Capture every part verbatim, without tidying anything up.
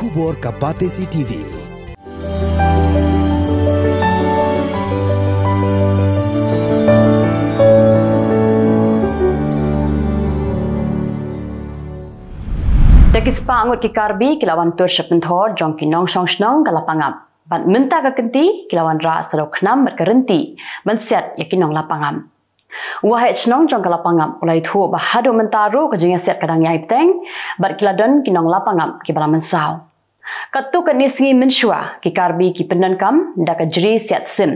Khubor ka Batesi T V. Da ki spah ngut ki Karbi ki la wan tur sha pynthor jong ki nongshong shnong ka Lapangap. Bad mynta ka kynti ki la wanrah sa da u khnam bad ka rynti ban siat ïa ki nong Lapangap. U waheh shnong jong ka Lapangap u la ïathuh ba haduh mynta ruh ka jingïasiat ka dang ïai bteng bad ki la don ki nong Lapangap kiba la mynsaw. Katto katne sngi mynshuwa ki Karbi ki pyndonkam da ka jri siat sim.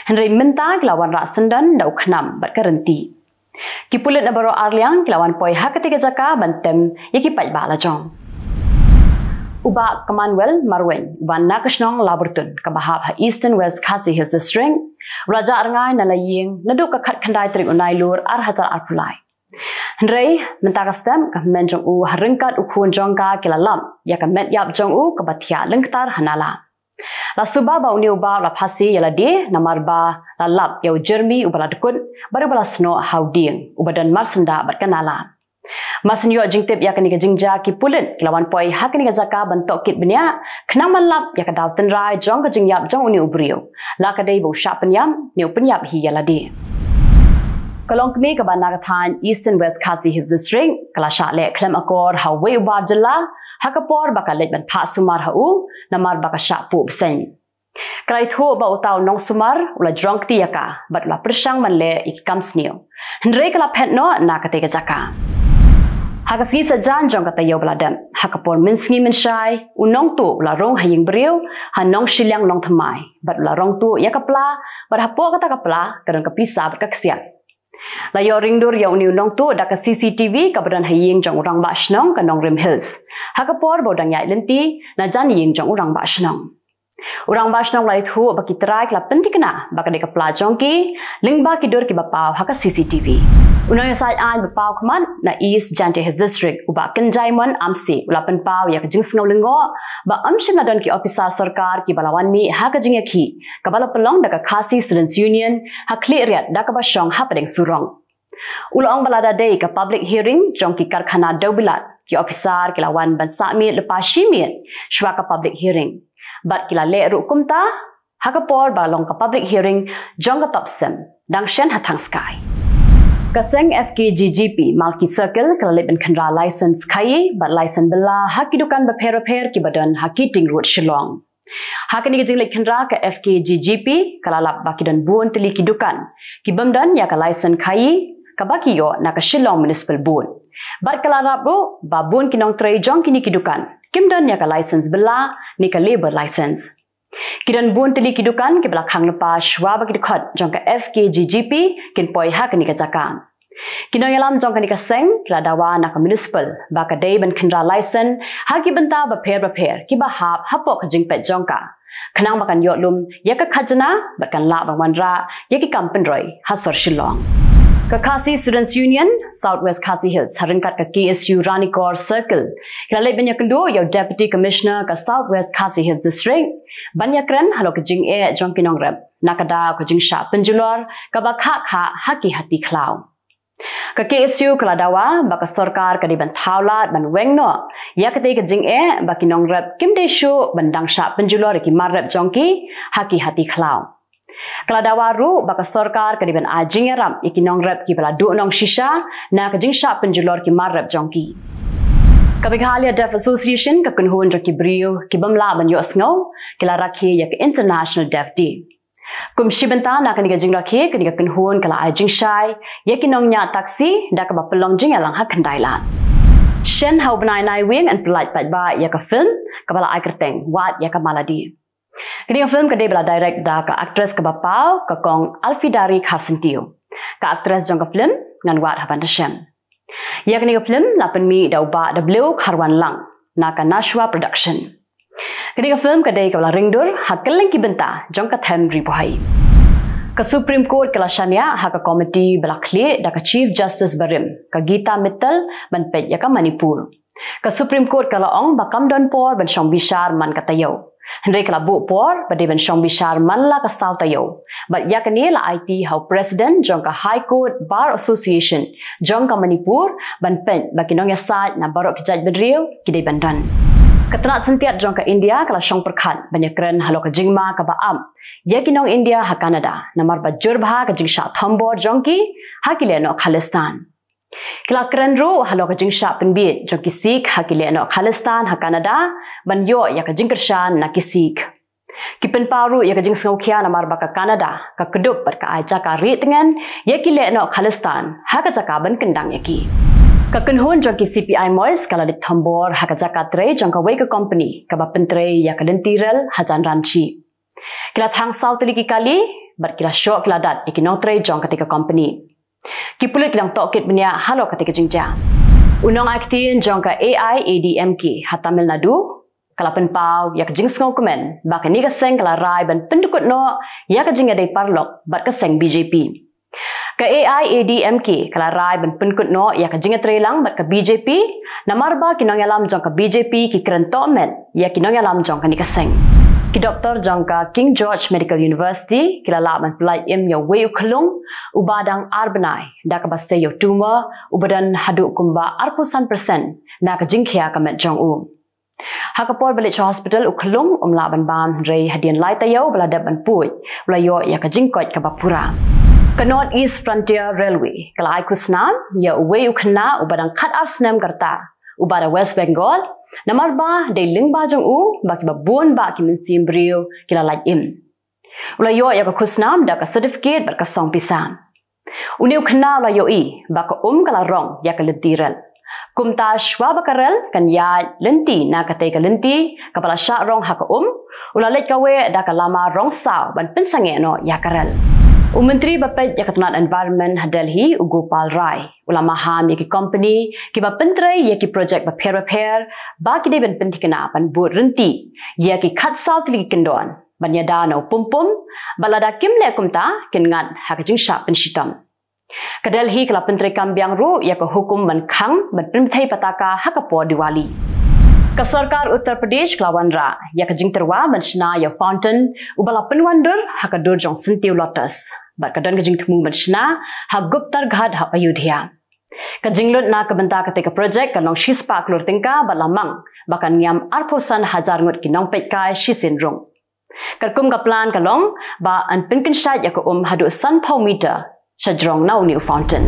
Hynrei mynta ki la wanrah syndon da u khnam bad ka rynti. Ki pulit na baroh arliang ki la wan poi ha katei ka jaka ban tem ïa ki paidbah lajong. U Bah Kmanwel Marwein, uba na ka shnong Laburtun kaba hap ha Eastern West Khasi Hills District, u la jah rngai na la ïing naduh ka khatkhyndai tarik u Nailur ar hajar arphew lai. Hynrei mynta ka step ka hynmen jong u ha ryngkat u khun jong ka ki la lap ïa ka met ïap jong u kaba thiah lyngktar ha nala. La suba ba une u bah u la phasi ïa lade namar ba la lap ïa u jermi uba la dkut bad uba la snoh ha u dieng uba don marsyndah bad ka nala. Mar syn ïoh jingtip ïa kane ka jingjia ki pulit ki la wan poi ha kane ka jaka ban tohkit bniah khnang ban lap ïa ka daw tynrai jong ka jingïap jong une u briew, la ka dei ba u shah pynïap ne u pynïap hi ïa lade. Ka longkmie kaba na ka thaiñ Eastern West Khasi Hills District ka la shah leh khlem akor ha uwei u bar jylla ha ka por ba ka leit ban phah sumar ha u namar ba ka shah puh bseiñ. Ka la ïathuh ba uta u nongsumar u la jrong kti ïa ka bad u la pyrshang ban leh ïa ki kam sniew, hynrei ka la phet noh na katei ka jaka. Ha ka sngi saitjaiñ jong ka taïew ba la dep, ha ka por mynsngi mynshai, u nongtuh u la rung ha ïing briew ha Nongshiliang Nongthymmai bad u la rong tuh ïa ka pla bad hapoh kata ka pla ka don ka pisa bad ka ksiar. La ïoh ring dur ïa une u nongtuh da ka C C T V kaba don ha ïing jong u rangbah shnong ka Nongrim Hills ha ka por ba u dang ïaid lynti na jan ïing jong u rangbah shnong. U rangbah shnong u la ïathuh ba ki trai ki la pynthikna ba ka dei ka pla jong ki lyngba ki dur kiba paw ha ka C C T V. U nongïasaid aiñ ba paw khmat na East Jaintia Hills District, u Bah Kynjaimon Amsi, u la pynpaw ïa ka jingsngew lyngngoh ba ym shym la don ki ophisar sorkar kiba la wan mih ha ka jingïakhih kaba la pynlong da ka Khasi Students Union ha Khliehriat da kaba shong hapdeng surok. U la ong ba lada dei ka public hearing jong ki karkhana dewbilat, ki ophisar ki la wan ban sah miet lypa shi miet shuwa ka public hearing. Bad ki la leh ruh kumta ha ka por ba long ka public hearing jong ka Top Sim dang shen ha Thangskai. Ka seng F K G G P Malki Circle ka la leit ban khynra license khaïi bad license bylla ha ki dukan bapher bapher kiba don ha Keating Road, Shillong. Ha kane ka jingleit khynra ka F K G G P ka la lap ba ki don bun tylli ki dukan kibym don ïa ka license khaïi kaba ki ïoh na ka Shillong Municipal Board. Bad ka la lap ruh ba bun ki nongtrei jong kine ki dukan kim don ïa ka license bylla ne ka labour license. Ki don bun tylli ki dukan kiba la khang lypa shuwa ba ki dkhot jong ka F K G G P kin poi ha kane ka jaka. Ki nongïalam jong kane ka seng ki la dawa na ka municipal ba ka dei ban khynra license ha ki bynta bapher bapher kiba hap hapoh ka jingpeit jong ka, khnang ba kan ïoh lum ïa ka khajna bad kan lah ban wanrah ïa ki kam pynroi ha sor Shillong. Ka Khasi Students Union South West Khasi Hills ha ryngkat ka K S U Ranikor Circle ki la leit ban ïakynduh ïa u Deputy Commissioner ka South West Khasi Hills District ban ïakren halor ka jingeh jong ki nongrep na ka daw ka jingshah pynjulor kaba khah khah ha ki hati khlaw. Ka K S U ka la dawa ba ka sorkar ka dei ban thaw lad ban weng noh ïa katei ka jingeh ba ki nongrep kim dei shuh ban dang shah pynjulor ïa ki mar rep jong ki ha ki hati khlaw. Ka la dawa ruh ba ka sorkar ka dei ban ai jingïarap ïa ki nongrep kiba la duh nong shisha na ka jingshah pynjulor ki mar rep jong ki. Ka Meghalaya Deaf Association, ka kynhun jong ki briew kibym lah ban ïohsngew, ki la rakhe ïa ka International Deaf Day. Kum shi bynta na kane ka jingrakhe, kane ka kynhun ka la ai jingshai ïa ki nongñiah taxi da kaba pynlong jingïalang ha khyndai lad. Shen ha u bnai Naiwieng yn pyllait paidbah ïa ka film kaba la ai kyrteng Wad ïa ka Maladi. Kane ka film ka dei ba la direct da ka actress kaba paw, ka Kong Alfidari Kharsyntiew. Ka actress jong ka film ngan wad ha ban da shem. Ïa kane ka film la pynmih da u Bah W Kharwanlang na ka Nashwa Production. Kane ka film ka dei kaba la ring dur ha kylleng ki bynta jong ka them Ri Bhoi. Ka Supreme Court ka la shaniah ha ka komiti ba la khlieh da ka Chief Justice barim, ka Geeta Mittal, ban peit ïa ka Manipur. Ka Supreme Court ka la ong ba kam don por ban shong bishar man ka taïew, hynrei ka la buh por ba dei ban shong bishar man la ka saw taïew. Bad ïa kane la aiti ha u President jong ka High Court Bar Association jong ka Manipur ban peit ba ki nongïasaid na baroh ki jaitbynriew ki dei ban don. Ka tnat syntiat jong ka India ka la shong pyrkhat ban ïakren halor ka jingma kaba ap ïa ki nong India ha Canada namar ba jur bha ka jingshah thombor jong ki ha ki lehnoh Khalistan. Ki la kren ruh halor ka jingshah pynbiej jong ki Sikh ha ki lehnoh Khalistan ha Canada ban ïoh ïa ka jingkyrshan na ki Sikh. Ki pynpaw ruh ïa ka jingsngewkhia namar ba ka Canada ka kdup bad ka ai jaka rieh tngen ïa ki lehnoh Khalistan ha ka jaka ban kyndang ïa ki. Ka kynhun jong ki C P I Mois ka la leit thombor ha ka jaka trei jong kawei ka kompani kaba pyntrei ïa ka lynti rel hajan Ranchi. Ki la thang saw tylli ki kali bad ki la shoh ki la dat ïa ki nongtrei jong katei ka kompani. Ki pulit ki dang tohkit bniah halor katei ka jingjia. U nongai ktien jong ka A I A D M K ha Tamil Nadu ka la pynpaw ïa ka jingsngewkmen ba kane ka seng ka la rai ban pyndkut noh ïa ka jingïadei paralok bad ka seng B J P. Ka A I A D M K ka la rai ban pyndkut noh ïa ka jingïatreilang bad ka B J P namar ba ki nongïalam jong ka B J P ki kren tohmet ïa ki nongïalam jong kane ka seng. Ki doktor jong ka King George Medical University ki la lah ban pyllait im ïa uwei u khyllung uba dang ar bnai da kaba sei ïa u tumor uba don haduh kumba arphew san percent na ka jingkhia ka met jong u. Ha ka por ba leit sha hospital u khyllung um lah ban bam hynrei hadien lai taïew ba la dep ban puid u la ïoh ïa ka jingkoit kaba pura. Ka North East Frontier Railway ka la ai khusnam ïa uwei u khynnah uba dang khatar snem ka rta uba da West Bengal namar ba dei lyngba jong u ba kiba bun bah ki mynsiem briew ki la lait im. U la ïoh ïa ka khusnam da ka certificate bad ka song pisa. Une u khynnah u la ïohi ba ka um ka la rong ïa ka lynti rel. Kumta shwa ba ka rel kan ïaid lynti na katei ka lynti kaba la shah rong ha ka um, u la leit kawei da ka lama rong saw ban pynsangeh noh ïa ka rel. U Myntri ba peit ïa ka tnat Environment ha Delhi u Gopal Rai u la maham ïa ki kompani kiba pyntrei ïa ki projek bapher bapher ba ki dei ban pynthikna ban bud rynti ïa ki khatsaw tylli ki kyndon ban ïada na u pumpum, bad lada kim leh kumta kin ngat ha ka jingshah pynshitom. Ka Delhi ka la pyntrei kam biang ruh ïa ka hukum ban khang ban pynbthei pataka ha ka por Diwali. Ka sorkar Uttar Pradesh ka la wanrah ïa ka jingtyrwa ban shna ïa u fountain uba la pynwandur ha ka dur jong syntiew lotus bad ka don ka jingthmu ban shna ha Guptar Ghat ha Ayodhya. Ka jinglut na ka bynta katei ka projek ka long shispah klur tyngka bad la mang ba kan ngiam arphew san hajar ngut ki nongpeitkai shisien rung. Katkum ka plan ka long ba yn pynkynshait ïa ka um haduh sanphew meter sha jrong na une u fountain.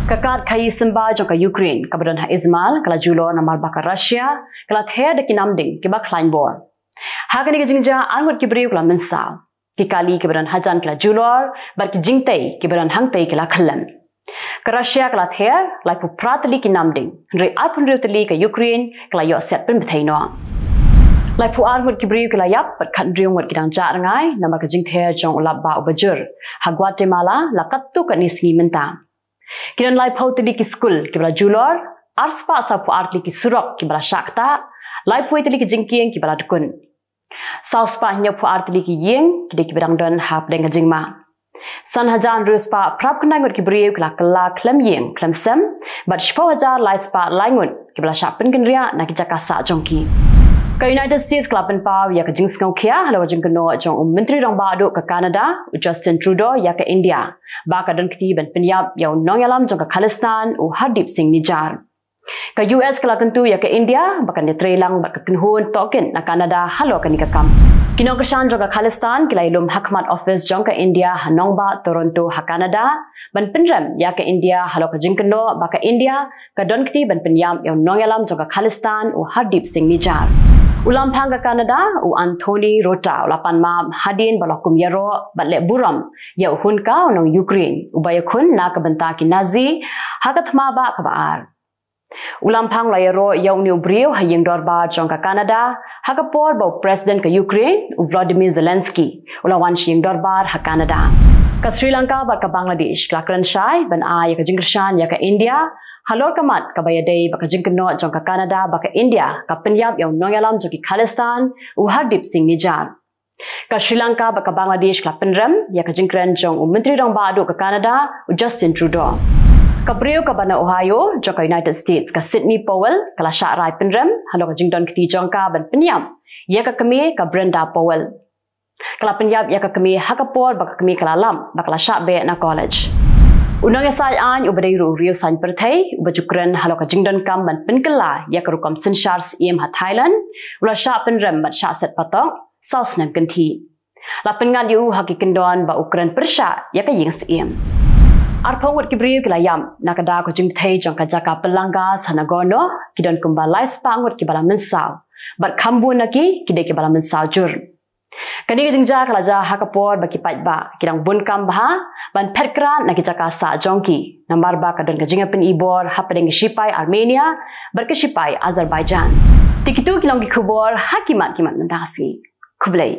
Ka kad khaïi symbai jong ka Ukraine kaba don ha Izmail ka la julor namar ba ka Russia ka la ther da ki namding kiba khlaiñ bor. Ha kane ka jingjia ar ngut ki briew ka la mynsaw. Ki kali kiba don hajan ki la julor bad ki jingtei kiba don hangtei ki la khyllem. Ka Russia ka la ther laiphew phra tylli ki namding hynrei arphew hynriew tylli ka Ukraine ka la ïoh siat pynbthei noh. Laiphew ar ngut ki briew ki la ïap bad khathynriew ngut ki dang jah rngai namar ka jingther jong u lap bah uba jur ha Guatemala la katto katne sngi mynta. Ki don laiphew tylli ki skul kiba la julor, arspah sawphew ar tylli ki surok kiba la shah ktah, laiphew wei tylli ki jingkieng kiba la dkut. Sawspah hynñiewphew ar tylli ki ïing ki dei kiba dang don hapdeng ka jingma. San hajar hynriewspah phraphew khyndai ngut ki briew ki la kylla khlem ïing khlem sem bad shiphew hajar laispah lai ngut kiba la shah pynkynriah na ki jaka sah jong ki. Ka United States ka la pynpaw ïa ka jingsngewkhia halor ka jingkynnoh jong u Myntri Rangbah Duh ka Canada u Justin Trudeau ïa ka India ba ka don kti ban pynïap ïa u nongïalam jong ka Khalistan u Hardeep Singh Nijjar. Ka U S ka la kyntu ïa ka India ba kan ïatreilang bad ka kynhun tohkit na Canada halor kane ka kam. Ki nongkyrshan jong ka Khalistan ki la ïalum ha khmat office jong ka India ha nongbah Toronto ha Canada ban pynrem ïa ka India halor ka jingkynnoh ba ka India ka don kti ban pynïap ïa u nongïalam jong ka Khalistan u Hardeep Singh Nijjar. U lamphang ka Canada u Anthony Rota u la pan map hadien ba la kum ïaroh bad leh burom ïa u Hunka u nong Ukraine uba ïakhun na ka bynta ki Nazi ha ka thma bah kaba ar. U lamphang u la ïaroh ïa une u briew ha ïing dorbar jong ka Canada ha ka por ba u President ka Ukraine u Volodymyr Zelensky u la wan sha ïing dorbar ha Canada. Ka Sri Lanka bad ka Bangladesh ki la kren shai ban ai ïa ka jingkyrshan ïa ka India halor ka mat kaba ïadei bad ka jingkynnoh jong ka Canada ba ka India ka pynïap ïa u nongïalam jong ki Khalistan u Hardeep Singh Nijjar. Ka Sri Lanka bad ka Bangladesh ki la pynrem ïa ka jingkren jong u Myntri Rangbah Duh ka Canada u Justin Trudeau. Ka briew kaba na Ohio jong ka United States ka Sidney Powell ka la shah rai pynrem halor ka jingdon kti jong ka ban pynïap ïa ka kmie ka Brenda Powell. Ka la pynïap ïa ka kmie ha ka por ba ka kmie ka la lap ba ka la shah beh na college. U nongïasaid aiñ uba dei ruh u riew saiñ pyrthei uba ju kren halor ka jingdonkam ban pynkylla ïa ka rukom synshar siem ha Thailand u la shah pynrem bad shah set patok saw snem kynthih. La pynngat ïa u ha ki kyndon ba u kren pyrshah ïa ka ïing siem. Arphew ngut ki briew ki la ïap na ka daw ka jingbthei jong ka jaka pynlong gas ha Nagorno, ki don kumba lai spah ngut kiba la mynsaw bad kham bun na ki ki dei kiba la mynsaw jur. Kane ka jingjia ka la jia ha ka por ba ki paidbah ki dang bun kam bha ban phet krad na ki jaka sah jong ki namar ba ka don ka jingïapyni bor hapdeng ki shipai Armenia bad ki shipai Azerbaijan. Te kitu ki long ki khubor ha ki mat ki mat mynta ka sngi. Khublei.